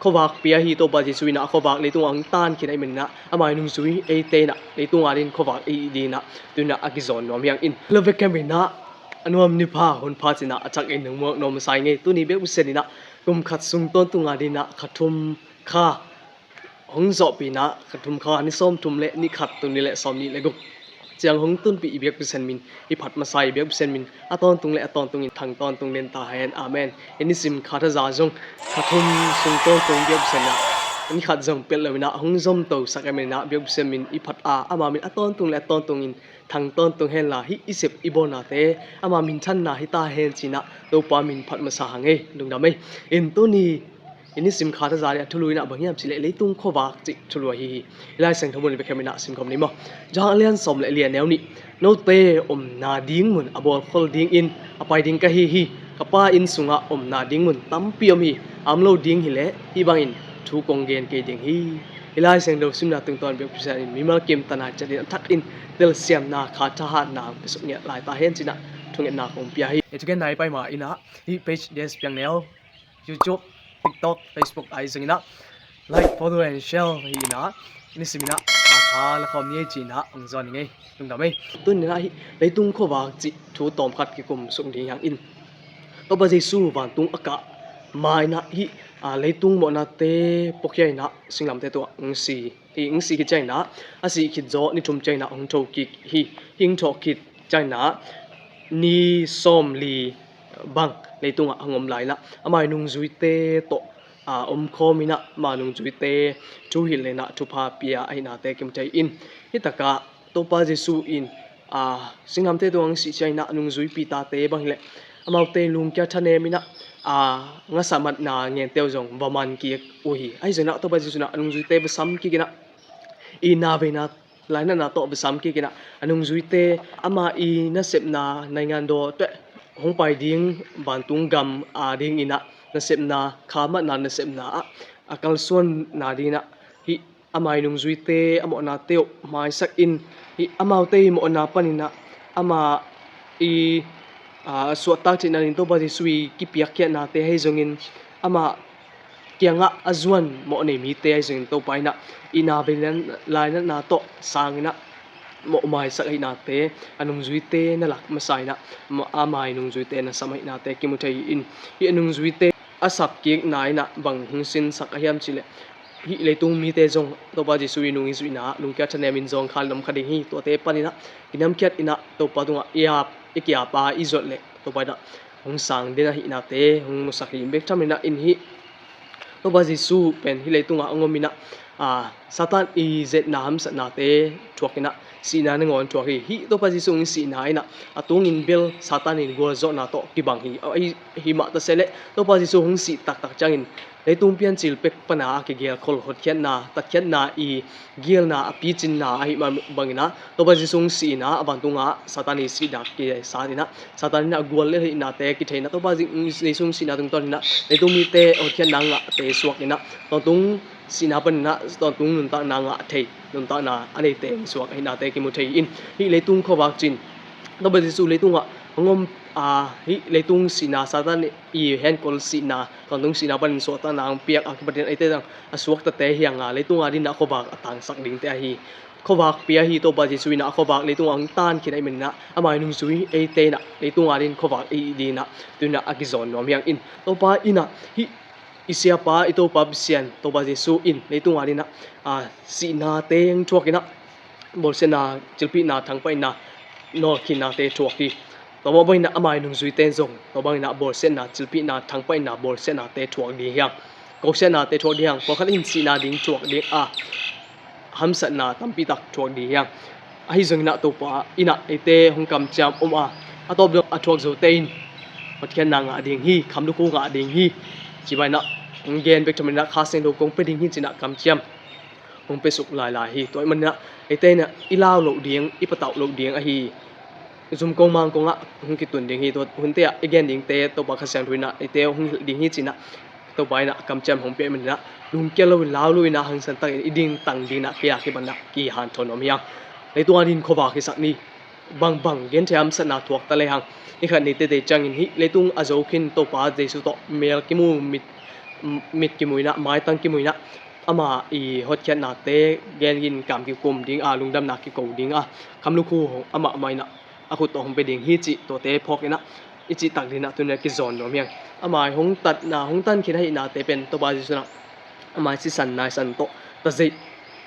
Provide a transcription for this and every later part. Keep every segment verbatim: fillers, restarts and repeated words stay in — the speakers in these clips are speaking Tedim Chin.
khuavak pia hi. Topa Jesu in ah khuavak leitung ah hong tan khin ahih manin ah, ama nungzui eite in ah leitung adingin khuavak i hih dingin ah tu-in ah a kizawn nuam hi hang. In lo vekpi in ah a nuam ni pha hun pha ci-in ah a thak in hong muak nuam masa ing ei. Tuni biakpiaksa in ah kum khat sung tawntung adingin ah kha thum kha hong zawhpih in ah, kha thum kha ni sawmthum le ni khat, tul nih le sawmnih le guk ciang hong tunpih i biakpiaksa min, i phat masa i biakpiaksa min a tawntung le a tawntung in thang tawntung den ta hen. Amen. I nisim kha thaza zong kha thum sung tawntung biakpiaksa in ah ni khat zong pelh lo in ah hong zomtosak ahih manin ah biakpiaksa min i phat a, ama min a tawntung le a tawntung in thang tawntung hen la, hih i sep i bawlnate ama minthanna hi ta hen ci-in ah Topa min phat masa hang ei. Lungdam ei. In tuni i nisim kha thaza nih a thulu in ah bang hiam cih leh leitung khuavak cih thulu ahi hi. I Lai Siangtho mun i bek hem in ah simkhawm ni maw. Johan a lian sawm le li a neu nih. Note omna ding mun a bawlkhol dingin a pai ding ka hi hi. Ka Pa inn sungah omna ding mun tampi om hi. A om lo ding hi leh hih bangin thu kong gen kei ding hi. I Lai Siangtho simna tungtawn biakpiaksa in mimal kim tana ciat in a thak in telsiamna kha thahatna hong piasuk ngiat lai ta hen ci-in ah thungetna kong pia hi. Ei, thugenna i pai ma in ah hih page Des Piang Neu, YouTube, TikTok, Facebook ahi zongin ah like, follow and share hi in ah nisim in ah kha kha la khawm ni ei ci-in ah hong zawn ing ei. Lungdam ei. Tuni in ah hih leitung khuavak cih thu tawmkhat kikum suk ding hi hang. In Topa Jesu vantung a kah ma in ah hih, a, leitung mawhnate puakhia in ah singlamteh tungah hong si hi. Hong sih khit ciangin ah a sih khit zawh ni thum ciangin ah hong thokik hi. Hih hong thawh khit ciangin ah ni sawmli bang leitungah hong om lai in ah ama nungzuite tawh, a, omkhawm in ah ama nungzuite thuhilh in ah thupha pia ahihnate kimu thei in, hih takah Topa Jesu in, a, singlamteh tungah hong sih ciangin ah a nungzuipi tate bang hi leh amaute lungkia thanem in ah, a, ngasamatna ngente uh zong va man kik uh hi. Ahi zongin ah Topa Jesu in ah a nungzuite va sam kik in ah itna veina lainatna tawh va sam kik in ah a nungzuite ama i nasepna naingandaw teh hong pai ding vantung gam adingin ah nasepna, khamatna nasepna ah a kalsuanna dingin ah hih ama i nungzuite a mawhnate uh maisak in, hih amaute i mawhna panin ah ama i, a, suahtak theihna ding Topa Jesu i kipiakkhiatnate ahi zongin ama kiangah a zuan mawh nei mite ahi zongin Topa in ah itna vei lainatna tawh sang in ah mawh maisak ahihnate a nungzuite na lak masa in ah ama i nungzuite na sam ahihnate kimu thei in, hih a nungzuite a sapkikna in ah bang hong sinsak a hiam cih leh hih leitung mite zong Topa Jesu i nung i zuihna ah lungkia thanem in zawng kha in om kha ding hi. Tuate panin ah i namkhiat in ah Topa tungah i ap, i ki-ap a i zuat leh Topa in ah hong sang den ahihnate hong musak hi. In bek tham in ah in hih Topa Jesu pen hih leitungah hong om in ah, a, Satan i zetna hamsatnate thuak in ah sihna nangawn thuak hi. Hih Topa Jesu hong sihna in ah a tungin bel Satan in gualzawhna tawh kibang hi. Ahi, hi mah ta se leh Topa Jesu hong sih taktak ciangin leitung piancil pek pana a kigelkhol hotkhiatna, tatkhiatna i gialna a picinna ahi mah bangin ah Topa Jesu hong sihna a vantungah Satan i sihna kisat in ah Satan in ah gual le ahihnate kithei in ah Topa Jesu hong sihna tungtawn in ah leitung mite hotkhiatna ngahte suak in ah tawntung sihna panin ah tawntung nuntakna ngah thei, nuntakna a neite hong suak ahihnate kimu thei in, hih leitung khuavak cin Topa Jesu leitungah hong om, a, hih leitung sihna, Satan i henkol sihna, tawntung sihna panin suahtakna hong piak a kipatin eite zong a suaktate hi hang a, leitung adingin ah khuavak a tangsak dingte ahi. Khuavak pia hi. Topa Jesu in ah khuavak leitungah hong tan khin ahih manin ah ama i nungzui eite in ah leitung adingin khuavak i hih dingin ah tu-in ah a kizawn nuam hi hang. In Topa in ah hih i siapa, i Topa Pasian Topa Jesu in leitung adingin ah, a, sihnate hong thuak in ah bawlsiatna, cilpihna, thangpaihna, nawlkhinnate thuak hi. Tua mah bangin ah ama i nungzuite in zong tua bangin ah bawlsiatna, cilpihna, thangpaihna, bawlsiatnate thuak ding hi hang. Kosiatnate thuak ding hi hang. Pawlkhat in sihna ding thuak ding a, hamsatna tampi tak thuak ding hi hang. Ahi zongin ah Topa in ah eite hong kamciam om a, a tawp dong a thuak zote in hotkhiatna ngah ding hi, kham lukhu ngah ding hi. Ci bangin ah hong gen bek tham in ah Kha Siangtho kong pia ding hi ci-in ah kamciam hong piasuk lailai hi. Tua ahih manin ah eite in ah i lau loh ding, i patauh loh ding ahi. Zumkong mangkong ah hong kitun ding hi. Tua hunte ah i gen dingte Topa Kha Siangtho in ah eite hong hilh ding hi ci-in ah Topa in ah kamciam hong pia ahih manin ah lungkia loin, lau loin ah, hangsan takin i dingtang dingin ah kei a kipan ah kihanthawn nuam hi hang. Leitung adingin khuavak hisak ni. Bangbang genthei hamsatna thuak ta lehang, ni khat ni tete ciangin hih leitung a zo khin Topa Jesu tawh mel kimu mit mit kimuina, maitang kimuina, ama i hotkhiatnate gen in kam kikum ding a, lungdamna kiko ding a, khamlukhu amah mah inah a khut tawh hong pia ding hi cih tuate phawk inah i cihtak dinah tuni-ah kizawn nuam hi hang. Ama i hong tatna, hong tan khin ahihnate pen Topa Jesu inah ama i sisan naisan tawh tazeih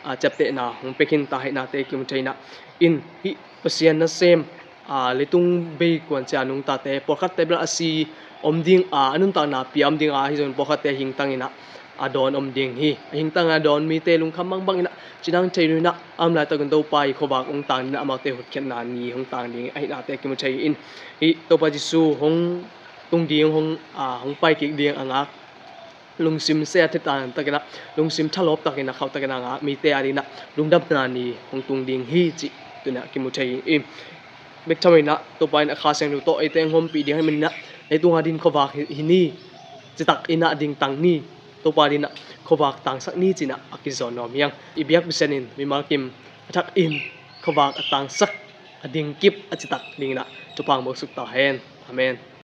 a ciaptehna hong pia khinta ahihnate kimu thei inah, in hih Pasian nasem a, leitung bei kuancia nungtate pawlkhatte bel a si om ding a, a nuntakna pia om ding a, ahi zongin pawlkhatte hingtang inah a dawn om ding hi. A hingtang a dawn mite lungkham bangbang inah cidang thei lo inah, a om laitakin Topa i khuavak hong tang dinah amaute hotkhiatna ni hong tang ding ahihnate kimu thei in, hih Topa Jesu hong tung ding, hong, a, hong pai kik ding a ngak lungsim sia thitan takinah, lungsim thalawp takinah, khauh takinah ngak mite a dinah lungdamna ni hong tung ding hi cih tuni-ah kimu thei hi. Bek tham inah Topa inah Kha Siangtho tawh eite hong ompih ding ahi maninah, leitung a din khuavak hi, hi ni, citak inah dingtang ni, Topa dinah khuavak tangsak ni cinah a kizawn nuam hi hang. I biak Pasian in mimal kim a thakin khuavak a tangsak, a dingkip, a citak dinginah Topa hong bawlsuk ta hen. Amen.